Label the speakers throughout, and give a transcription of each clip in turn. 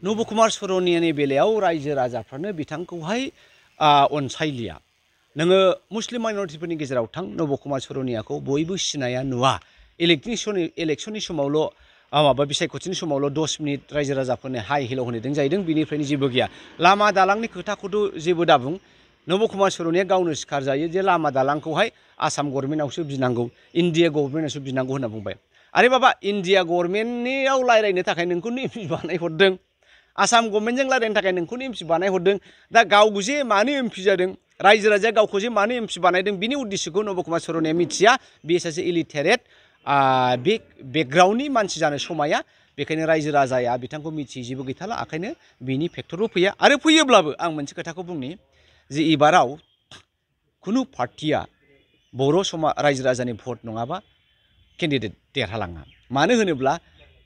Speaker 1: नब कुमार सरनियानि बेलायाव रायजो राजाफ्रानो बिथांखौहाय अनसायलिया नोङो मुस्लिम माइनरिटिफोरनि गेजेराव थां नब कुमार सरनियाखौ बयबो सिनाया नुवा इलेक्शननि समावल' माबा बिसायख'थिनि समावल' 10 मिनिट रायजो राजाफोरनो हाय हेल' होनदों जाहैदों बिनिफ्रायनो जेबो गैया लामा दालांनि खोथाखौथ' जेबो दाबुं नब कुमार सरनिया गावनो सिखार जायो जे लामा दालांखौहाय आसाम गभर्नमेन्टआवसो बिनांगौ इन्डिया गभर्नमेन्टआवसो बिनांगौ होनना बुंबाय आरे बाबा इन्डिया गभर्नमेन्टनियाव रायज्लायनो थाखाय नोंखौनो एमपि बानायहरदों आसाम गभर्नमेन्टजों रायज्लायनो थाखाय नोंखौनो एमपि बानायहरदों दा गाव जे मानो एमपि जादों रायजो राजाया गावखौ जे मानो एमपि बानायदों बिनि उद्देश्यखौ नब कुमार सरनिया मिथिया बे सासे इलिटारेट बे बेकग्राउन्डनि मानसि जानो समाया बेखायनो रायजो राजाया बिथांखौ मिथियै जेबो गैथारला ओंखायनो बिनि फेक्टरबो फैया आरो फैयोब्लाबो आं मोनसे खोथाखौ बुंनि जे एबाराव खुनु पार्टिया बर' समाज रायजो राजानि भट नङाबा केन्डिडेट देरहालाङा मानो होनोब्ला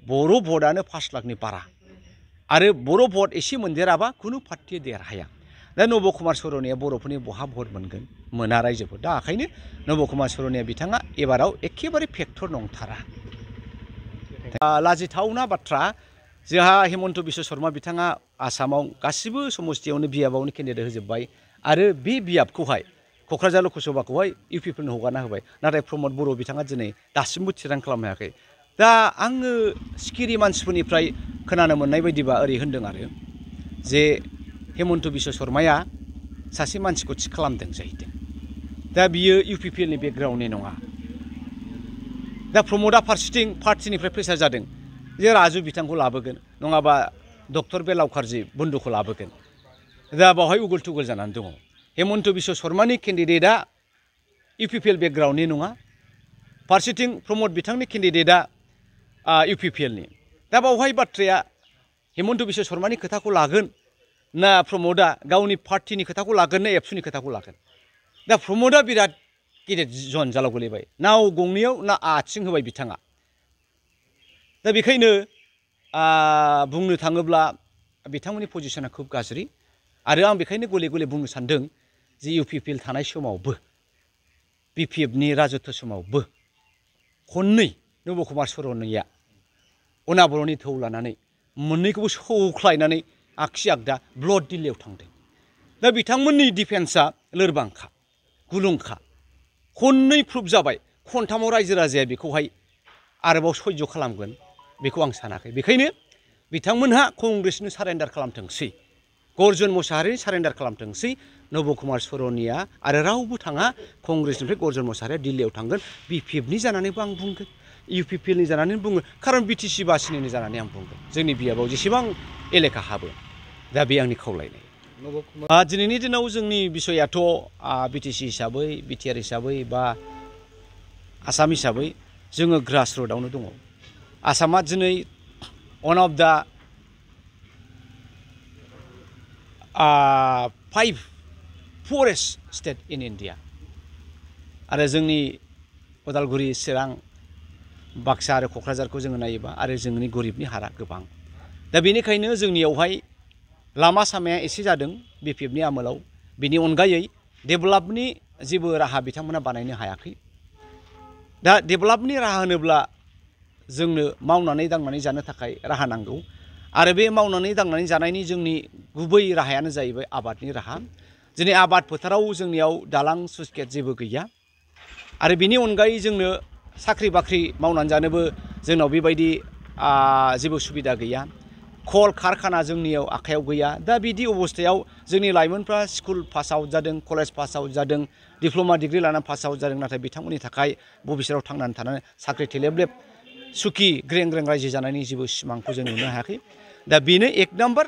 Speaker 1: बर' भटआनो 5 लाखनि बारा आरो बर' भट एसे मोनदेराबा खुनु पार्टिया देरहाया दा नब कुमार सरनिया बर'फोरनि बहा भट मोनगोन मोना रायजोफोर दा ओंखायनो नब कुमार सरनिया बिथाङा एबाराव एखेबारे फेक्टर नंथारा लाजिथावना बाथ्रा जोंहा हेमन्त बिश्व शर्मा बिथाङा आसामाव गासिबो समस्तियावनो बियाबावनो केन्डिडेट होजोब्बाय आरो बे बियाबखौहाय क'क्राझार लकसभाखौहाय इउपिफोरनो हगारना होबाय नाथाय प्रमद बर' बिथाङा दिनै दासिमबो थिरां खालामनो हायाखै दा आङो सिखिरि मानसिफोरनिफ्राय खोनानो मोननाय बायदिबा ओरै होनदों आरो जे हेमन्त बिश्व शर्माया सासे मानसिखौ थि खालामदों जाहैदों दा बियो इउपिपिएलनि बेकग्राउन्डनि नङा दा प्रमदआ फारसेथिं पार्टिनिफ्राय प्रेसार जादों जे राजु बिथांखौ लाबोगोन नङाबा डक्टर बेलावखारजि बन्दुखौ लाबोगोन दा बावहाय उगुल थुगुल जानानै दङ हेमन्त बिश्व शर्मानि केन्डिडेटआ इउपिपिएल बेकग्राउन्डनि नङा फारसेथिं प्रमद बिथांनि केन्डिडेटआ इउपिपिएलनि दा बावहाय बाथ्राया हेमन्त बिश्व शर्मानि खोथाखौ लागोन ना प्रमदआ गावनि पार्टिनि खोथाखौ लागोन ना एबसुनि खोथाखौ लागोन दा प्रमदआ बिराद गिदिर जन्जालाव गोलैबाय नाव गंनैयाव ना आथिं होबाय बिथाङा दा बेखायनो बुंनो थाङोब्ला बिथांमोननि पजिशना खुब गाज्रि आरो आं बेखायनो गले गले बुंनो सानदों जे इउपिपिएल थानाय समावबो बिपिएफनि राजत्व समावबो खननै नब कुमार सरनिया अनाबर'नि थौ लानानै मोननैखौबो सौख्लायनानै आगसि आगदा ब्लड दिल्लीयाव थांदों दा बिथांमोननि डिफेन्सआ लोरबांखा गुलुंखा खननै प्रुफ जाबाय खनथामाव रायजो राजाया बेखौहाय आरोबाव सयज' खालामगोन बेखौ आं सानाखै बेखायनो बिथांमोनहा कंग्रेसनो सारेन्डार खालामथोंसै गर्जन मोसाहारि सारेन्डार खालामथोंसै नब कुमार सरनिया आरो रावबो थाङा कंग्रेसनिफ्राय गर्जन मोसाहारिया दिल्लीयाव थांगोन बिपिएफनि जानानैबो आं बुंगोन इउपिपिएलनि जानानै बुङो खारन बिटिसि बासिनिनि जानानै आं बुंगोन जोंनि बियाबाव जेसेबां एलेखा हाबो दा बे आंनि खावलायनाय दिनैनि दिनाव जोंनि बिसयाथ' बिटिसि हिसाबै बिटिआर हिसाबै बा आसाम हिसाबै जोङो ग्रास रुटआवनो दङ आसामा दिनै one of the 5 poorest state in India आरो जोंनि उदालगुरि चिरां बाक्सा आरो क'क्राझारखौ जोङो नायोबा आरो जोंनि गरिबनि हारा गोबां दा बेनिखायनो जोंनियावहाय लामा सामाया एसे जादों बिपिएफनि आमोलाव बिनि अनगायै डेभेलपनि जेबो राहा बिथांमोना बानायनो हायाखै दा डेभेलपनि राहा होनोब्ला जोंनो मावनानै दांनानै जानो थाखाय राहा नांगौ आरो बे मावनानै दांनानै जानायनि जोंनि गुबै राहायानो जाहैबाय आबादनि राहा दिनै आबाद फोथाराव जोंनियाव दालां स्लुइस गेट जेबो गैया आरो बिनि अनगायै जोंनो साख्रि बाख्रि मावनानै जानोबो जोंनाव बेबायदि जेबो सुबिदा गैया कल कारखाना जोंनियाव आखायाव गैया दा बिदि अबस्थायाव जोंनि लाइमोनफ्रा स्कुल पास आउट जादों कलेज पास आउट जादों डिप्ल'मा डिग्री लानानै पास आउट जादों नाथाय बिथांमोननि थाखाय भबिष्यतआव थांनानै थानानै साख्रि थेलेबलेब सुखि ग्रें ग्रें रायजो जानायनि जेबो सिमांखौ जों नुनो हायाखै दा बेनो 1 नाम्बार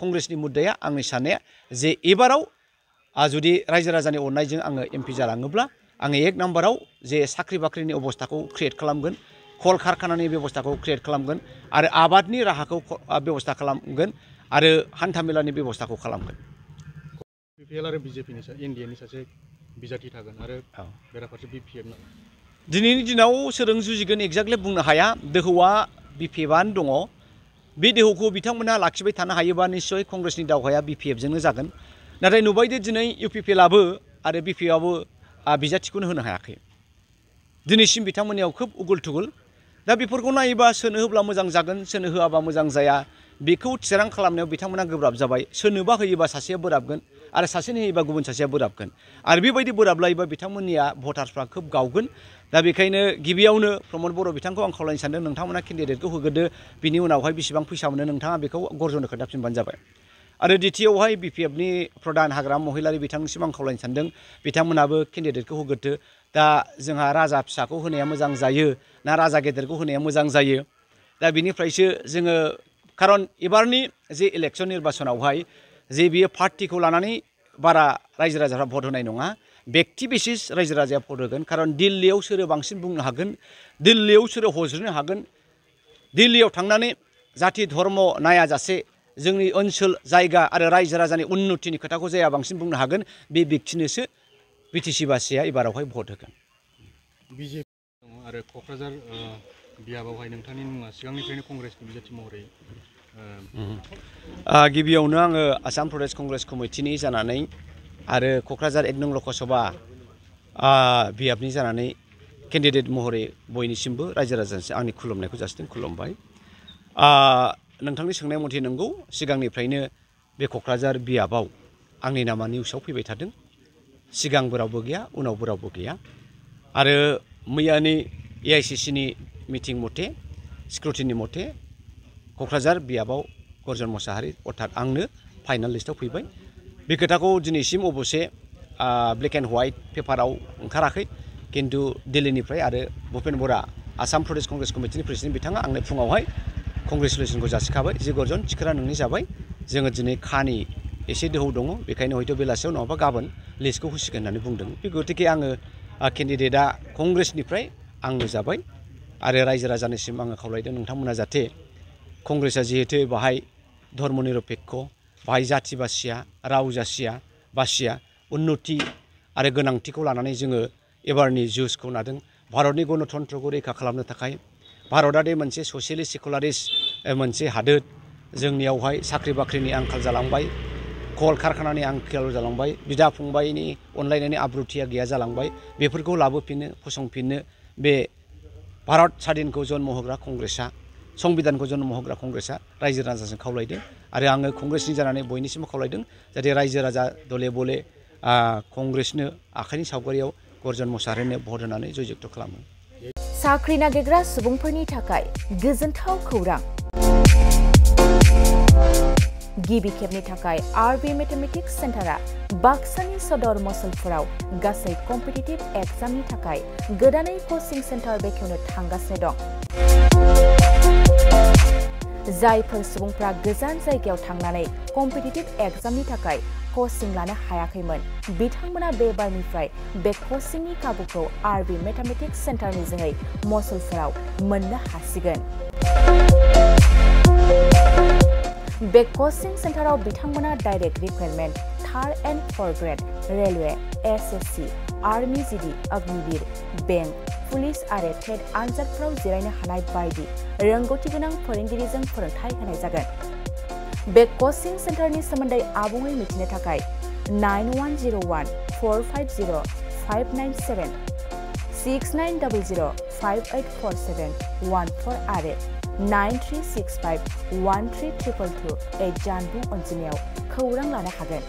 Speaker 1: कंग्रेसनि मुद्दाया आंनि साननाया जे एबाराव जुदि रायजो राजानि अननायजों आङो एमपि जालाङोब्ला आङो 1 नाम्बाराव जे साख्रि बाख्रिनि अबस्थाखौ क्रिएट खालामगोन कल कारखानानि बेबस्थाखौ क्रिएट खालामगोन आरो आबादनि राहाखौ बेबस्था खालामगोन आरो हान्थामेलानि बेबस्थाखौ खालामगोन
Speaker 2: बिपिएल आरो बिजेपिनि एनडिएनि सासे बिजाथि थागोन आरो बेराफारसे बिपिएफ
Speaker 1: दिनैनि दिनाव सोरजों जुजिगोन एक्जाक्टलि बुंनो हाया दोहौआ बिपिएफआनो दङ बे दोहौखौ बिथांमोनहा लाखिबाय थानो हायोबा निश्चय कंग्रेसनि दावहाया बिपिएफजोंनो जागोन नाथाय नुबायदि दिनै इउपिपिएलआबो आरो बिपिएफआबो बिजाथिखौनो होनो हायाखै दिनैसिम बिथांमोननियाव खोब उगुल थुगुल दा बेफोरखौ नायोबा सोनो होब्ला मोजां जागोन सोनो होआबा मोजां जाया बेखौ थिरां खालामनायाव बिथांमोना गोब्राब जाबाय सोरनोबा होयोबा सासेया बोराबगोन आरो सासेनो होयोबा गुबुन सासेया बोराबगोन आरो बेबायदि बोराबलायोबा बिथांमोननिया भटार्सफ्रा खोब गावगोन दा बेखायनो गिबियावनो प्रमद बर' बिथांखौ आं खावलायनो सानदों नोंथांमोना केन्डिडेटखौ होग्रोदो बिनि उनावहाय बेसेबां फैसा मोनो नोंथाङा बेखौ गर्जनो खोन्थाफिनबानो जाबाय आरो द्वितीयआवहाय BPFनि प्रधान हाग्रामा महिलारि बिथांनिसिम आं खावलायनो सानदों बिथांमोनाबो केन्डिडेटखौ होग्रोदो दा जोंहा राजा फिसाखौ होनाया मोजां जायो ना राजा गेदेरखौ होनाया मोजां जायो दा बिनिफ्रायसो जोङो खारन एबारनि जे इलेक्सन निर्बाचनावहाय जे बियो पार्टिखौ लानानै बारा रायजो राजाफ्रा भट होनाय नङा व्यक्ति बेसिस रायजो राजाया भट होगोन खारन दिल्लीयाव सोरो बांसिन बुंनो हागोन दिल्लीयाव सोरो हज्रिनो हागोन दिल्लीयाव थांनानै जाति धर्म नायाजासे जोंनि ओनसोल जायगा आरो रायजो राजानि उन्नतिनि खोथाखौ जाया बांसिन बुंनो हागोन बे व्यक्तिनोसो BTC बासिया एबारावहाय भट होगोन
Speaker 2: BJP दङ आरो क'क्राझार बियाबावहाय नोंथांनि मुङा सिगांनिफ्रायनो कंग्रेसनि बिजाथि महरै
Speaker 1: गिबियावनो आङो आसाम प्रदेश कंग्रेस कमिटिनि जानानै आरो क'क्राझार 1 नं लकसभा बियाबनि जानानै केन्डिडेट महरै बयनिसिमबो रायजो राजानिसिम आंनि खुलुमनायखौ जासिदों खुलुमबाय नोंथांनि सोंनाय मथे नंगौ सिगांनिफ्रायनो बे क'क्राझार बियाबाव आंनि नामा निउसाव फैबाय थादों सिगांबो रावबो गैया उनावबो रावबो गैया आरो मैयानि AICCनि मिटिं मथे स्क्रुटिनि मथे क'क्राझार बियाबाव गर्जन मोसाहारि अर्थात आंनो फाइनाल लिस्टआव फैबाय बे खोथाखौ दिनैसिम अबसे ब्लेक एन्ड व्हाइट पेपाराव ओंखाराखै किन्तु दिल्लीनिफ्राय आरो भुपेन बरा आसाम प्रदेश कंग्रेस कमिटिनि प्रेसिडेन्ट बिथाङा आंनो फुङावहाय कंग्रेसुलेसनखौ जासिखाबाय जे गर्जन थिखोरा नोंनि जाबाय जोङो दिनै खानि एसे दोहौ दङ बेखायनो हयथ' बेलासियाव नङाबा गाबोन लिस्टखौ होसिगोन होननानै बुंदों बे गतिके आङो केन्डिडेटआ कंग्रेसनिफ्राय आंनो जाबाय आरो रायजो राजानिसिम आङो खावलायदों नोंथांमोना जाहाथे कंग्रेसआ जिहेतु बाहाय धर्मनिरपेक्ष बाहाय जाथि बासिया राव बासिया उन्नति आरो गोनांथिखौ लानानै जोङो एबारनि जुसखौ लादों भारतनि गणतन्त्रखौ रैखा खालामनो थाखाय भारतआ दे मोनसे ससियेलिस्ट सेकुलारिस्ट मोनसे हादोर जोंनियावहाय साख्रि बाख्रिनि आंखाल जालांबाय कल कारखानानि आंखाल जालांबाय बिदा फंबायनि अनलायनायनि आब्रुथिया गैया जालांबाय बेफोरखौ लाबोफिननो फसंफिननो बे भारत स्वाधीनखौ जन्म होग्रा कंग्रेसआ संबिधानखौ जन्म होग्रा कंग्रेसआ रायजो राजाजों खावलायदों आरो आङो कंग्रेसनि जानानै बयनिसिमबो खावलायदों जाहाथे रायजो राजा दले बले कंग्रेसनो आखाइनि सावगारियाव गर्जन मोसाहारिनो भट होनानै जयजुक्त खालामो
Speaker 3: साख्रि नागिरग्रा सुबुंफोरनि थाखाय गोजोनथाव खौरां गिबि खेबनि थाखाय RB मेथमेटिक्स सेन्टारा बाक्सानि सदर मसलपुराव गासै कम्पिटिटिभ एग्जामनि थाखाय गोदानै कचिं सेन्टार बेखेवनो थांगासिनो दं जायफोर सुबुंफ्रा गोजान जायगायाव थांनानै कम्पिटिटिभ एग्जामनि थाखाय कचिं लानो हायाखैमोन बिथांमोना बे बारनिफ्राय बे कचिंनि खाबुखौ RB मेथमेटिक्स सेन्टारनि जोहै मसलपुराव मोननो हासिगोन बे कचिं सेन्टाराव बिथांमोना direct recruitment 3rd and 4th grade railway SSC army GD Agniveer bank police आरो टेट आनजादफोराव जिरायनो हानाय बायदि रोंगौथि गोनां फोरोंगिरिजों फोरोंथाय होनाय जागोन बे कचिं सेन्टारनि सोमोन्दै आबुङै मिथिनो थाखाय 9101450597 6900584714 आरो 9365132228 जानबुं अनजिमायाव खौरां लानो हागोन